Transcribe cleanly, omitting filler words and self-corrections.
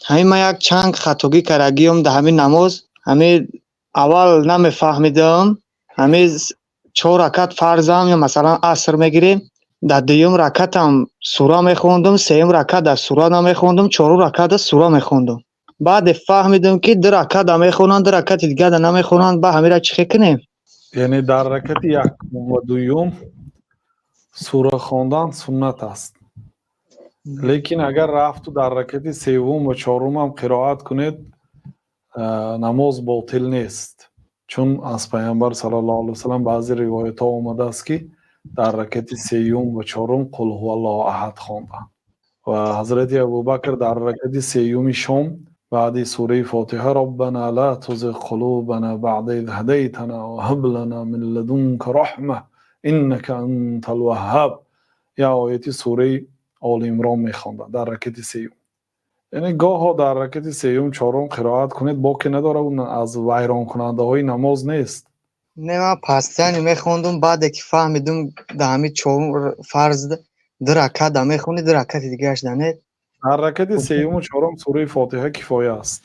Ҳамин ман як чанд хатогӣ кардагиём дар ҳамин намоз. Ҳамин аввал намефаҳмидам. Ҳамин чор ракат фарзам ё масалан аср мегирем. Дар дуюм ракатам сура мехондум, сеюм ракат дар сура намехондум, чорум ракат дар сура мехондум. Баъде фаҳмидам, ки ду раката мехонанд, ду ракати дигара намехонанд. Ба ҳамира чӣ хел кунем? Яъне дар ракати якум ва дуюм сура хондан суннат аст, лекин агар рафту дар ракати севум ва чорумам қироат кунед, намоз ботил нест, чун аз Пайғамбар саллаллоҳу алайҳи васаллам баъзе ривоятҳо омадааст, ки дар ракати сеюм ва чорум «Қул ҳуваллоҳу аҳад» хонданд ва ҳазрати Абубакр дар ракати сеюми шом баъди сураи Фотиҳа «Роббана ла тузиғ қулубана баъда из ҳадайтана ва ҳаб лана мин ладунка раҳма иннака антал ваҳҳаб» як ояти сураи Оли Имрон мехонданд дар ракати сеюм. Яъне гоҳо дар ракати сеюм, чорум қироат кунед, боке надорад, аз вайронкунандаҳои намоз нест. Не, ман постоянно мехондум. Баъде ки фаҳмидум, дар ҳамин чорум фарз ду ракат да мехонӣ, ду ракати дигараш да не. Дар ракати сеюму чорум сураи Фотиҳа кифоя аст.